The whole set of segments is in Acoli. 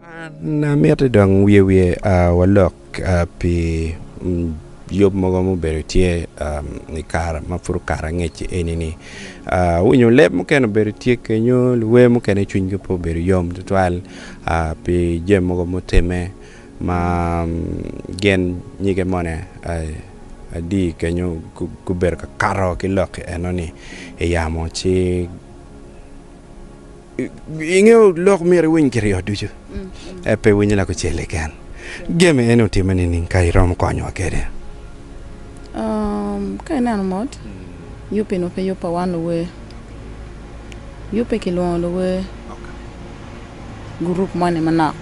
An amiti dong wiye wiye walok pi yub mogo mubedo tye i kare ma pud okato angec eni-ni. Awinyo leb mukene obedo tye kenyo luwer mukene cwinygi pe obedo yom tutwal pi jami mogo mutimme ma gin nyige moni adi kenyo gubedo ka kato ki lok enoni i yamo ci Ingeyo lok myero iwiny kiryo ducu, pe iwinyo lakucel keken. Jami eni otimme nining ka iromo konyowa kwede? Ka ineno mot, yub eni pe yub pa wan luwer. Yubbe kilwongo luwer gurup moni manok.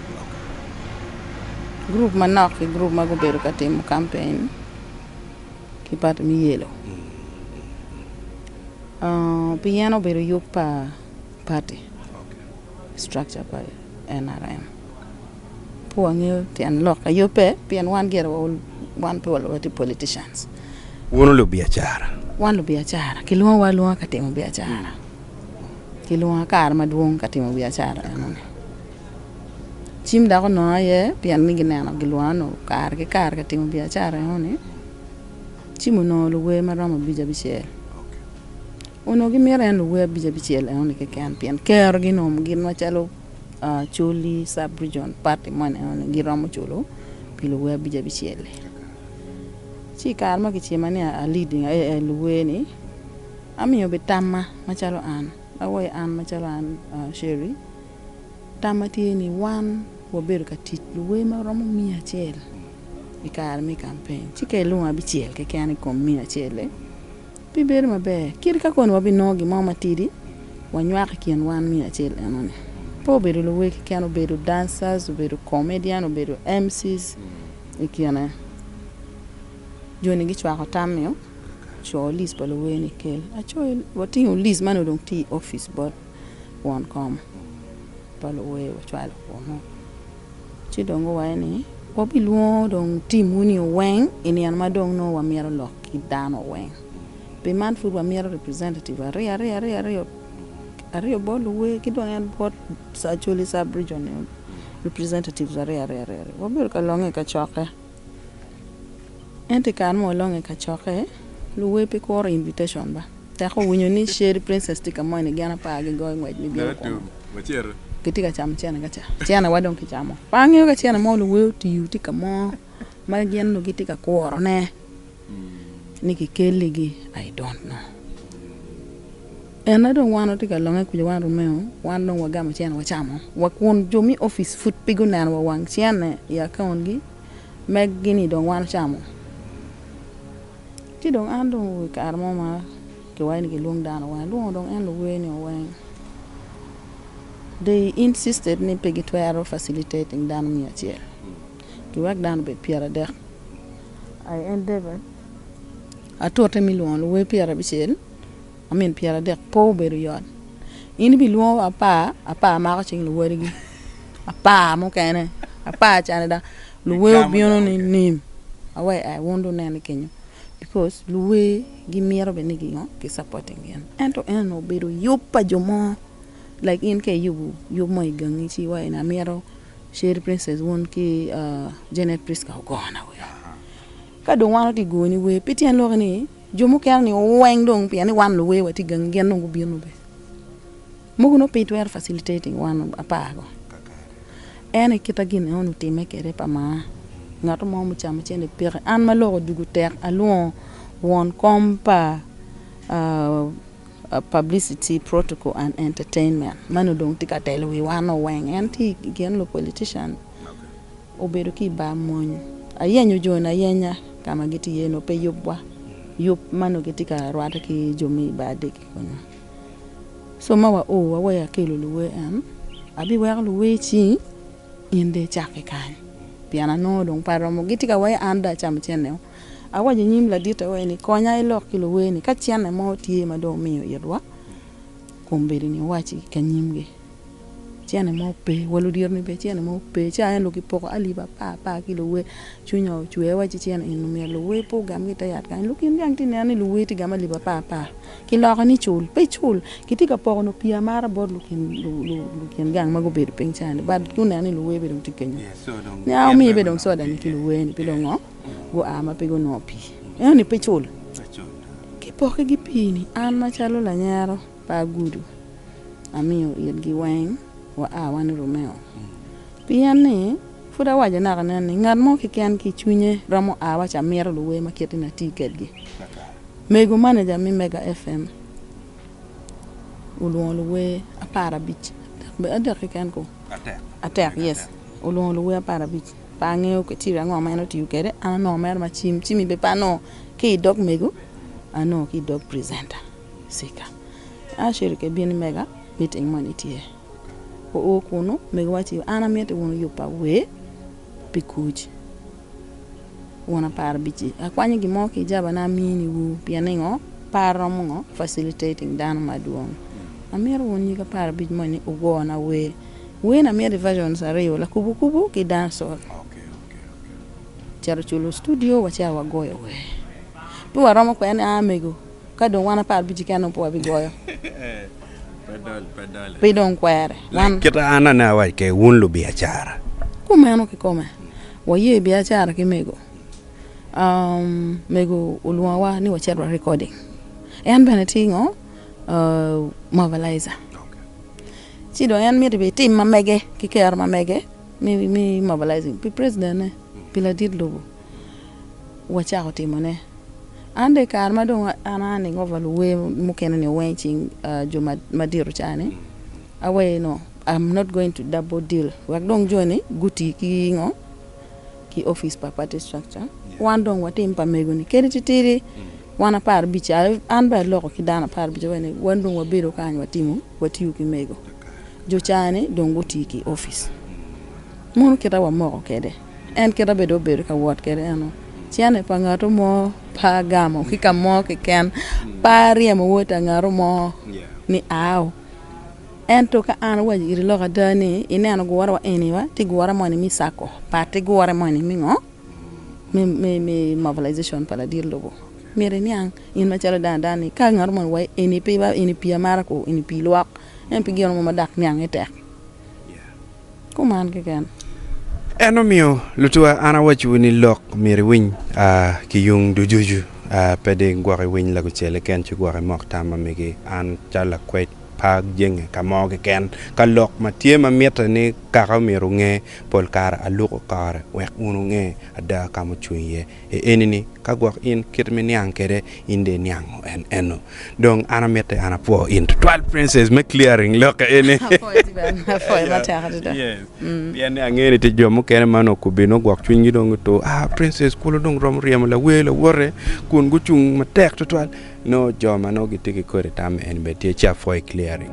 Gurup manok ki gurup ma gubedo ka timo kampen ki pati me yelo. Pien obedo yub pa pati, structure pa NRM. Pe wangeyo tyen lok ayubbe pien wan gire wan pe watye politicians. Wun lubiacara? Wan lubiacara, kilwongowa alwonga ka timo biacara, kilwonga kare madwong ka timo biacara enoni. Cim dok onongo aye pien ni gineno gilwonga onongo kare ki kare ka timo biacara enoni. Cim onongo luwer ma romo abic abicel. Onongo gimito en luwer abic abicel enoni keken pien kerogi onongo gin macalo Acholi sub region party moni enoni giromo culo pi luwer abic abicel-li. Ci i kare ma kicima ni a leading luwer-ni, amiyo bene tamma macalo an, awaco an macalo an Sherry, tamma tye ni wan wabedo ka tic luwer ma romo miya acel. I kare me kampen, ci ka ilwongo abicel keken i kom miya acel-li, bibedo maber. Kit ka koni wabinongo gin mo matidi, wanywako i kin wan miya acel enoni. Pe obedo luwer keken, obedo dancers, obedo comedian, obedo MCs i kine. Jo-ni gicwako tam-mio, co list pa luwer-ni kel. Acoyo, watingo list man dong tye i opic bot won kom pa luwer wacwalo kunu. Ci dong guwaco ni, Wabilwongo dong timwu-ni weng i nino ma dong nongo wamito lok ki dano weng. Pi man pud wamito representative aryo aryo aryo aryo aryo bot luwer ki dong en bot Acholi sub region ni representatives aryo aryo aryo aryo. Wabedo ka longe i kacokke. Ento i kare ma walonge i kacokke, luwer pe kuro invitation ba. Tek owinyo ni Sherry Princess tye ka moni gin apar gigoyo ngwec me bino kunu. Gitye ka camo cene ka ca. Cene wa dong kicamo. Pe angeyo ka cene mo luwer otiyo tye ka mo ma gin nongo gitye ka kurone ni kikelligi I don't know. Ena dong wan watye ka longe kuca wan Romeo wan dong wagamo cene wacamo wa kun jo me opic pud pe guneno wa wang cene i akaunt gi meggi ni dong wan ocamo. Ci dong an dong i kare mo ma kiwaco ni kilwong dano weng, alwongo dong en luwer-ni weng. They insisted ni pe gitwero facilitating dano miya acel, giwek dano obed pyeraddek. I endeavored, atute me lwongo luwer pyerabicel, I mean pyeradek pe obedo yot. In ibilwongo apar, apar mako cing luwadigi, apar mukene, apar cani dok Luwer obino ni nim awe ai wun dong wunen ni kenyo because luwer gimito bene ni gingo ki supporting gin ento en onongo obedo yub pa jo mo like in ka iyubo yub mo i gangi ci iwaco ni amito Sherry Princess wun ki Janet Prisca ogona wer ka dong wan watye ka goni wer pe tyen lok ni jo mukene ni weng dong pien ni wan luwer watye gangi gin dong gubino bene. Mogo nongo pe itwero facilitating wan apar go. En aye kita gin eno ni otime kwede pa maa. Ngat mo mucamo cente peke. An ma lok odugo tek alwongo won kom pa publicity protocol and entertainment ma nongo dong tye ka telo wi wan o weng. En tye i kin lu politician obedo ki i bar mony. Ayenyo jo-ni ayenya ka ma gitye iye nongo pe yubwa. Yub ma nongo gitye ka rwatte ki jo me i bar dek kunu. Co ma wa o wa wek akelo luwer en, abiweko luwer ci in dong icak ki kany pien anongo dong pe aromo gitye ka waci an dong acamo cene o. Awaco inyim laditta wai ni konya ilok ki luwer ni ka cene mo tye ma dong omiyo itwa kombeddi ni iwaci ki anyimgi. Cene mo pe, wa ludito-ni bene cene mo pe. Ca en lok kipoko alip apar apar ki luwer, cwinya ocwer wacci cene eni myero luwer pe ogam ki i te yat kany. Lukin gang tye neno ni luwer tye gamo alip apar apar. Kiloko ni cul, pe icul. Kitye ka poko nongo pii amata bot lukin gang ma gubedo piny ca-ni but guneno ni luwer bene dong tye kenyo. Nia omiyo bene dong soda-ni ki luwer-ni pe dong ngo, gua ma pe gunongo pii. Eno-ni pe cul. Kipokkigi pii-ni, an macalo lanyero pa agudo. Amiyo itgi weng wa a wan i Romeo. Pien ni, pud awaco nakanen ni, ngat mo keken ki i cwinye romo a waco amito luwer ma kite ni ati kedgi. Mego maneja me Mega FM olwongo luwer aparabic, adek keken ko? Atek, yes, olwongo luwer aparabic. Pe angeyo criteria ango ma en otiyo kwede, an anongo mere ma cim, cim-mi bene pe anongo ki i dog mego, anongo ki i dog presenter. Cika. Acito ke bino mega meeting moni tye. Oo kunu mego waci an amiti wunu yubba wer pi kuc wun aparabici akwanyo gin mo ki ijaba na amini wu pien ningo pe aromo ngo facilitating dano madwong amito wun nyig aparabic moni wugona wer wer ni amito versions aryo lakubu kubu ki dancehall ocito culo studio wacito wagoyo wer pe waromo kwene ni aa mego Ka dong wan aparabic keken dong pe wabigoyo, pe dong kwere. Wan. Kit an ane awac ke wun lubiacara. Kumeno kikome, waye biacara ki mego. Mego olwongowa ni wacit wa recording. En bene tye ngo mobilizer. Ci dong en miti bene itim ma mege ki kero ma mege me mobilizing pi president ne, pi ladit lobo. Wacako timone. An dong i kare ma dong an a ni over luwer mukene ni weng i cing jo madito ca ni awaci no I'm not going to double deal wek dong jo ni guti ki ngo ki office pa party structure wan dong watim pa mego ni kadi titidi wan aparabic ca an bene aloko ki dano aparabic awaci ni wan dong wabedo kany watimo watiyo ki mego jo ca ni dong guti ki office mono kita wamoko kwede. En kite bene obedo ka wot kwede eno, cente pa ngato mo pe agamo ki ka mo keken, pe aryemo wod ta ngato mo ni ao. Ento ka an awaco iri lok ada ni ineno gure wa eni wa tye gure moni me cako pat ki gure moni me ngo me mobilization pa ladit lobo. Myero iniang in macalo dano adana ni ka ngato moni owaci eni pe eni pii amata ko eni pii lwok ento pe gin mo ma dok niange tek. Kuman keken. En omiyo lutuwa an awacciwu ni lok myero iwiny ki yung ducucu, pe di gwok iwiny lakucel keken ci gwok imok tam ma megi. An calo lakwed pe ajenge ka mo keken ka lok ma tye ma mitte ni kaka myero onge pol kare aluko kore wek wun wunge ada ka ma ocung iye. I eni-ni, ka gwok in kit ma iniang kwede, in dong iniango en eno. Dong an amiti an apwo in tutwal Princess me clearing lokke eni. Apwoyi bene, apwoyi matek adada. Yes. Pien ni angeyo ni tye jo mukene ma onongo okubbe nongo gwok cwinygi dong otur, ah Princess kulu dong romo ryemo lawer lawote kun gucung matek tutwal. Nongo jo ma nongo gitye ki kodi tam eni bene tye ci apwoyi clearing.